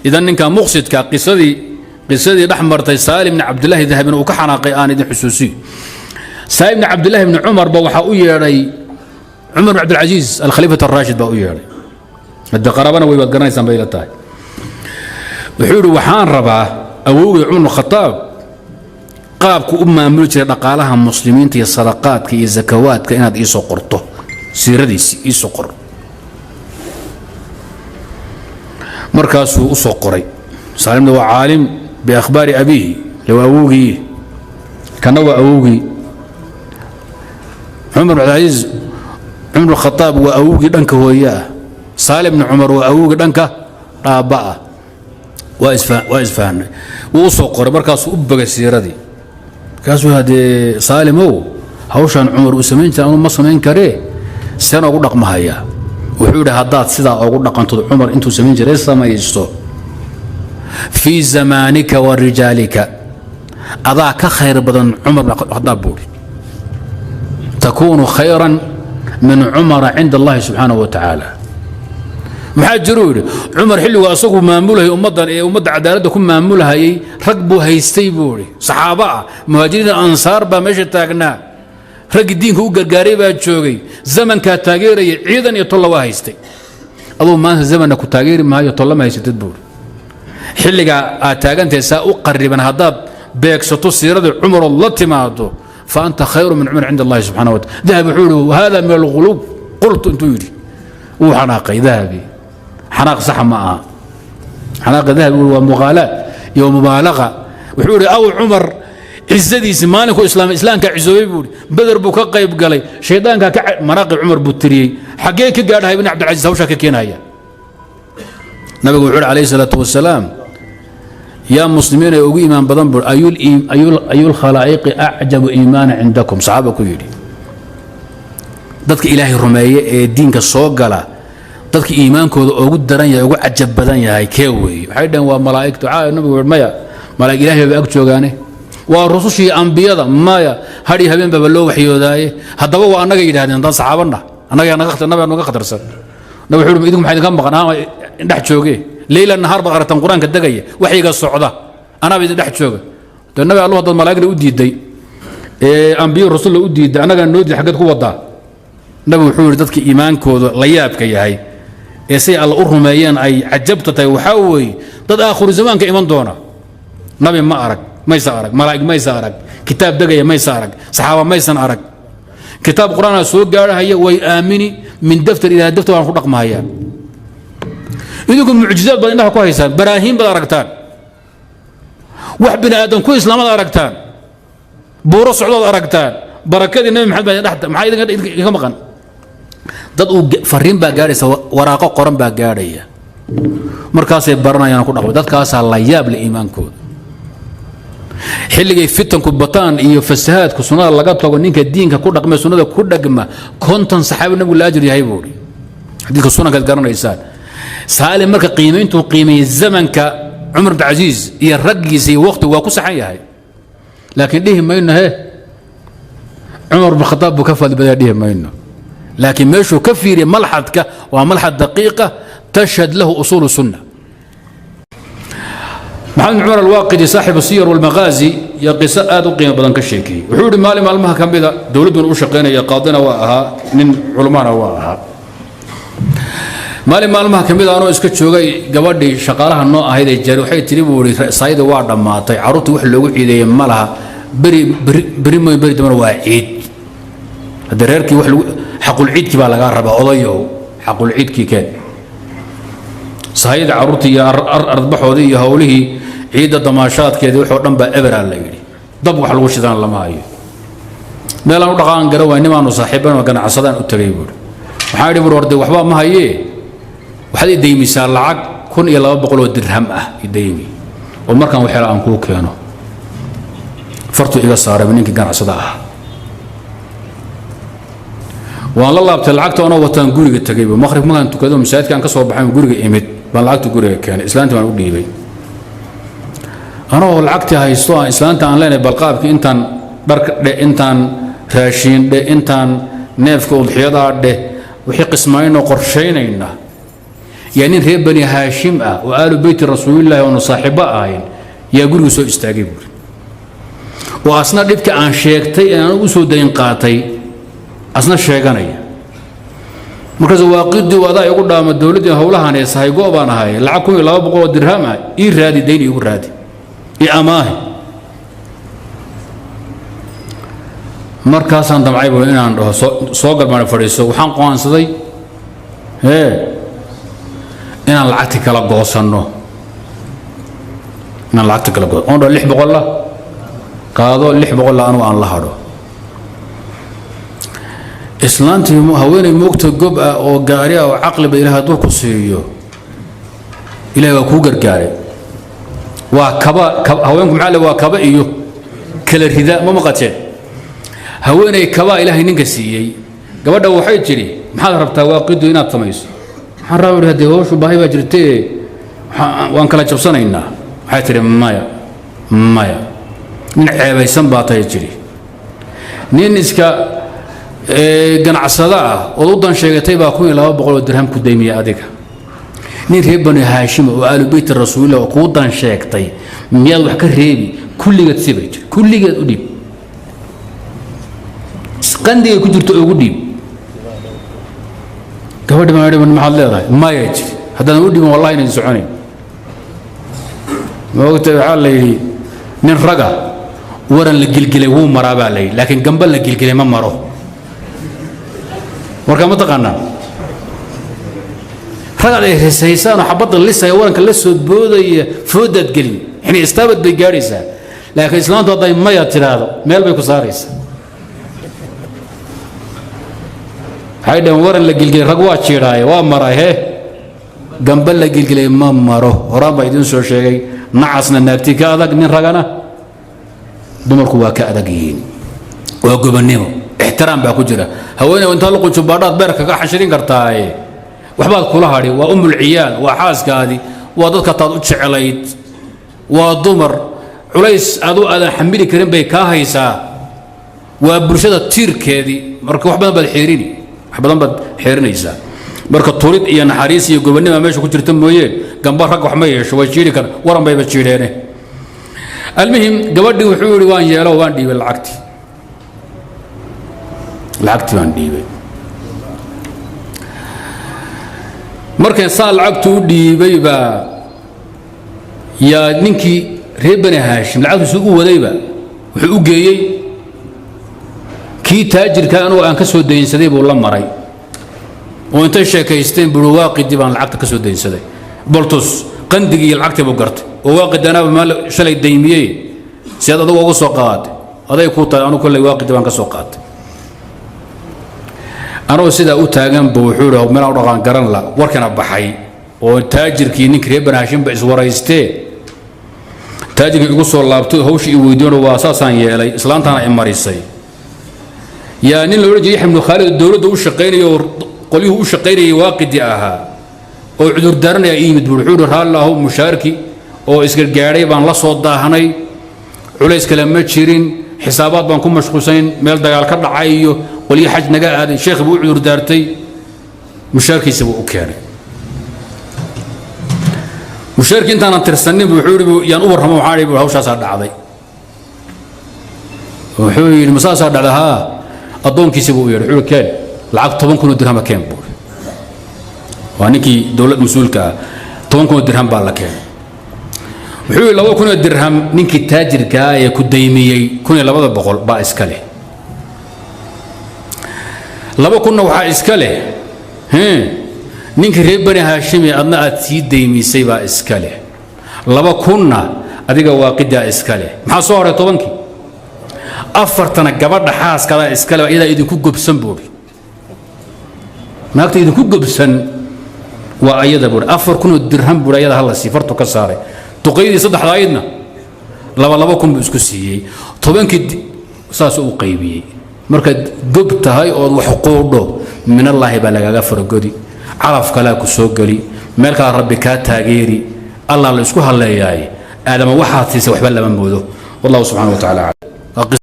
Idan ninka muqsidka qisadii dhex martay Saalim bni Cabdillaahi Dahabina uu ka xanaaqay aan idin xusuusiyo. Saalim bni Cabdillahi bni Cumar ba waxaa u yeedhay Cumar bn Cabdilcasiis, alkhaliifat araashid baa u yeedhay. Hadde qaraabana way baad garanaysaan bay ila tahay. Wuxuu yidhi: waxaan rabaa awowgay Cumar bn Khataab qaabku u maamuli jiray dhaqaalaha muslimiinta iyo sadaqaadka iyo zakawaadka inaad iisoo qorto, siiradiisi iisoo qor. Markaasuu u soo qoray. Saalimna waa caalim biakhbaari abiihi, le waa awowgii, kana waa awowgii Cumar bin Cabdilcasiis. Cumar Khataab waa awowgii dhanka hooye ah, Saalim bni Cumar waa awowgii dhanka dhaabba ah. Waa isfahanay. Wuu u soo qoray, markaasuu u bogay siiradii. Markaasuu haddee: Saalimow, hawshan Cumar uu samayn jira anuu ma samayn karee, seen ugu dhaqmahayaa? Wuxuu yidhi: haddaad sidaa ugu dhaqantood Cumar intuu samayn jiray samaysto fii zamaanika wa rijaalika, adaa ka khayr badan Cumar bin Khataab buuri, takuunu khayran min Cumara cinda Allahi subxaanahu wa tacaala. Maxaa jiruu yidhi? Cumar xilligu asagu maamulahayay ummaddan ee ummadda cadaaladda ku maamulahayay, rag buu haystay buu idhi, saxaabo ah, muhaajiriin, ansaar baa meesha taagnaa, raggii diinka u gargaaray baa joogay, zamankaa taageerayay, ciidan iyo tolla waa haystay. Aduu maanta zamanna ku taageeri maayo, tolla ma haysatid buuri. Xilligaa aad taagantahay saa u qarriban haddaad beegsato siiradii Cumarood la timaado, fa anta khayru min Cumar cinda Allahi subxana wa taala. Dahabi wuxuu yihi: hada min alghuluw. Qultu intuu yidhi wuu xanaaqay Dahabi. Xanaaq saxa ma aha xanaaqa Dahabi, waa muqaalaad iyo mubaalaqa. Wuxuu yidhi: aw Cumar cizadiisi maalinku islaam islaamkaa cisoobay buu yidhi, Beder buu ka qayb galay, shaydaankaa ka manaaqib Cumar buu tiriyey, xaggee ka gaadhahay ibn Cabdilcasiis hawshaa ka keenaya? Nabigu wuxuu yidhi calayhi salaatu wasalaam: yaa muslimiin ee ugu iimaan badan buu, ayul khalaa'iqi acjabu iimaana cindakum? Saxaaba ku yidhi: dadka Ilaahay rumeeye ee diinka soo gala, dadka iimaankooda ugu daran yahay, ugu cajab badan yahay kee weeye? Waxay dhaheen: waa malaa'igtu. Nabigu wuxuu: maya, malaa'ig Ilaahay baba ag joogaane. Waa rusushii ambiyada? Maya, hadhi habeen baba loo waxyoodaaye. Haddaba waa annaga, yidhahdeen, haddaan saxaabanna annaga nabiga naga khatarsan. Nabi wuxuu idinku maxaa idinka maqan? Ama dhex jooge leyla nahaar baad aragtaan qur-aanka degaya, waxyiga socda, anaaba idin dhex jooga. Dee nabi Allahu, haddaad malaa'igna u diiday ee ambiyo rasulla u diiday, annagaa noo diiday, xaggeed ku wadaa? Nabi wuxuu yidhi: dadka iimaankooda la yaabka yahay ee say Alla u rumeeyeen ay cajabta tahay waxaa weeye dad aakhiru zamaanka iman doona. Nabi ma arag, maysa arag malaa'ig, maysa arag kitaab degaya, maysa arag saxaaba, maysan arag kitaab qur-aanaa soo gaarhaya, way aamini min daftar ilaa daftar, waan ku dhaqmahayaan. Idinku mucjizaad baad indhaha ku haysaan, baraahiin baad aragtaan, wax bini aadam ku islaamad aragtaan, buuro socdood aragtaan, barakadii Nabi Maxamed baa idin dhex. Maxaa idinka maqan? Dad uu fariin baa gaadhaysa, waraaqo qoran baa gaadhaya, markaasay baranayaan ku dhaqmay. Dadkaasaa la yaab le iimaankooda. Xilligay fitanku bataan iyo fasahaadku, sunnada laga tago, ninka diinka ku dhaqmay, sunnada ku dhagma, 50 saxaabi nabigu la ajir yahay buuhi. Xadiidka sunankaad garanaysaan. Saalim marka qiimayntuu qiimeeyey zamanka Cumar bin Casiis iyo raggiisa iyo waqtigu waa ku saxan yahay, laakiin dhihi mayno he Cumar bin Khataab buu ka fadli badaa, dhihi mayno. Laakiin meeshuu ka fiiriyey malxadka waa malxad daqiiqa tashhad lahu usuulu sunna. Maxamed bin Cumar Alwaaqidi, saaxibu siyar walmaqaazi, iyo qiso aad u qiimo badan ka sheekeeyey. Wuxuu yidhi: maalin maalmaha ka mida dowladduna u shaqaynaya, qaadina waa ahaa, nin culummana waa ahaa. Maalin maalmaha ka mida anoo iska joogay, gabadhii shaqaalaha noo ahayd ee jari waxay tiri buu ihi: sayda waa dhammaatay, carruurtii wax loogu ciideeyey ma laha, beri beri beri mooy, beri dambana waa ciid. Hadde reerkii wax lagu xaqul ciidkii baa lagaa rabaa, odayow, xaqul ciidkii keen. Sahayda carruurtii iyo ardbaxoodii iyo howlihii ciidda damaashaadkeedii waxoo dhan baa eberaa la yidhi, dab wax lagu shidaan lama hayo. Meelaan u dhaqaan garan waay, nimaanu saaxiiban oo ganacsadaan u tagay buuri. Waxaan idhi buuri: warde waxba ma hayee, waxaad i deymisaa lacag 1200 oo dirham ah i deymi, oo markaan wax helo aan kuu keeno. Fartuu iga saaray ninkii ganacsada ah. Waan la laabtay lacagta anoo wataan, guriga tegay. Maqrib markaan tukado, masaajidka aan ka soo baxay, guriga imid, baan lacagta guriga keenay, islaantii baan u dhiibay. Anoo lacagtii haysto aan islaanta aan leenahay balqaabkii intaan dharka dheh, intaan raashiin dheh, intaan neefka udxiyadaa dheh, wixii qismaynoo qorshaynayna. Yaa nin reer Bani Haashim ah oo aalu beyti Rasuulillaahi oonu saaxiibbo ahayn yaa gurigu soo istaagay buuri, oo asna dhibka aan sheegtay ee aan ugu soo dayn qaatay asna sheeganaya. Markaas Waaqidii, adaa igu dhaama dowladdii howlahan ee sahay, go' baan ahay, lacag 1200 oo dirham ah ii raadi, dayn iigu raadi, ii amaahi. Markaasaan damcay buu inaan dhaho soo galmaan, fadhiiso. Waxaan qo'aansaday hee inaan lacagti kala goosanno, inaan lacagta kala goosan oon dhaho 600-la qaado, 600-la anugu aan la hadho. Islaantii haweeney moogta gob ah oo gaari ah oo caqliba Ilahay hadduu ku siiyo, Ilahay waa kuu gargaaray. Waa kaba haweenku, maxaa le, waa kaba iyo kala rida, ma maqateen? Haweeney kabaa Ilaahay ninka siiyey. Gabadha waxay tidhi, maxaad rabtaa Waaqidu inaad samayso? Waxaan rabaa, haddee howshu baahi baa jirtee, waan kala jabsanaynaa. Waxay tidhi, maya maya, nin ceebaysan baa tahay jiri, nin iska ganacsado ah ood u dan sheegatay baa 1200 oo dirham ku daymiyay adiga. Nin reer Bani Haashima oo aalu beyti Rasuulillah oo kuu dan sheegtay miyaad wax ka reebi? Kulligeed si bay jiri, kulligeed u dhiib, qandigay ku jirto ugu dhiib. Gabadhi baa idhi, maxaad leedahay? Maya jiri, haddaadan u dhiibin wallahi inayn soconayn. Maogta, waxaa la yidhi nin raga waran la gilgilay wuu maraa baa la yidhi, laakiin gamba la gilgilay ma maro. Warkaa ma taqaanaa? Ragaad ay heeshaysaanoo xabadda lisaya, waranka la soo boodaya, foodaad gelin, xini istaabad bay gaadhaysaa, laakiin islaantu hadday maya tidhaahdo meel bay ku saaraysaa. Waxay dhaheen waran la gilgilay rag waa jiidhaaye waa maray, he gamba la gilgilay ma maro. Horaan baa idiin soo sheegay, nacasna naagti ka adag, nin ragana dumarku waa ka adag yihiin. Waa gobonnimo, ixtiraam baa ku jira. Haweeney intaad la qunjubaadhaad beerka ka xashirin kartaaye, waxbaad kula hadhi. Waa umul ciyaal, waa xaaskaadii, waa dadka taad u jeclayd, waa dumar culays adu aadan xamili karin bay kaa haysaa, waa bulshada tiirkeedii. Marka wax badan baad xeerini, wax badan baad xeerinaysaa. Marka turid iyo naxariis iyo gobonnima meesha ku jirta mooyee, gamba rag wax ma yeesho, way jiiri kar, waran bayba jiidheene. Almuhim, gabadhii wuxuu yidhi waan yeelo, waan dhiibay lacagtii, lacagtii baan dhiibay. Markay saa lacagtu u dhiibay baa yaa ninkii reer Bani Haashim lacagtiisu u wadayba wuxuu u geeyey kii taajirka anugu aan ka soo daynsaday buu la maray, oo intay sheekaysteen buu Waaqidi baan lacagta ka soo daynsaday, boltus qandigii iyo lacagtii buu gartay, oo Waaqidi anaaba maal shalay daymiyey, si aad adugu uga soo qaadatay aday kuu tahay, anu kolley Waaqidi baan ka soo qaatay. Anuu sidaa u taagan buu wuxuu yidhi meelaan u dhaqaan garan la, warkana baxay oo taajirkii ninkii reer Bani Haashim ba iswaraystee, taajirkii igu soo laabtay, hawshii i weydiino, waa saasaan yeelay, islaantaana i marisay. Yaa nin la odhan jiray Yaxya ibnu Khaalid, dowladda u shaqaynaya oo qolyuhu u shaqaynayay Waaqidi ahaa oo cudurdaaranaya ii yimid buuri. Wuxuu yidhi, raalli ahow, mushaarki oo isgargaadhay baan la soo daahnay, culays kale ma jirin, xisaabaad baan ku mashquulsanayn, meel dagaal ka dhacay iyo qolyo xaj naga aaday. Sheekh buu u cudurdaartay, mushaarkiisa buu u keenay. Mushaarkii intaanan tirsanin buu wuxuu yidhi, yaan u warramo, waxaan idhi hawshaasaa dhacday. Wuxuu yidhi, masaasaa dhacday? Haa. Addoonkiisi buu u yeedhay, wuxuu keen lacag 10,000 oo dirhama keen buuri. Waa ninkii dowlad mas-uulka ah. 10,000 oo dirham baa la keenay. Wuxuu yidhi, 2,000 oo dirham ninkii taajirkaa ee ku daymiyey 1200 baa iska leh, 2,000-na waxaa iska leh ninkii reer Bani Haashimi adna aad sii daymisay baa iska leh, 2,000-na adiga Waaqidaa iska leh. Maxaa soo haray? 10-kii. 4-tana gabadha xaaskadaa iska leh, iyadaa idinku gobsan buuri, naagta idinku gobsan waa ayada buuri. 4,000 oo dirham buuri ayada hala sii, fartu ka saaray. Duqaydii saddexda aydna 2,000 buu isku siiyey, 10-kii saasuu u qaybiyey. Markaad gob tahay ood wax quudho, minallaahi baa lagaaga faragodi, calaf kalaa ku soo geli, meel kala Rabbi kaa taageeri, Allah la isku halleeyaay. Aadama waxaad siisay waxba lama moodo. Wallahu subxana wa tacala.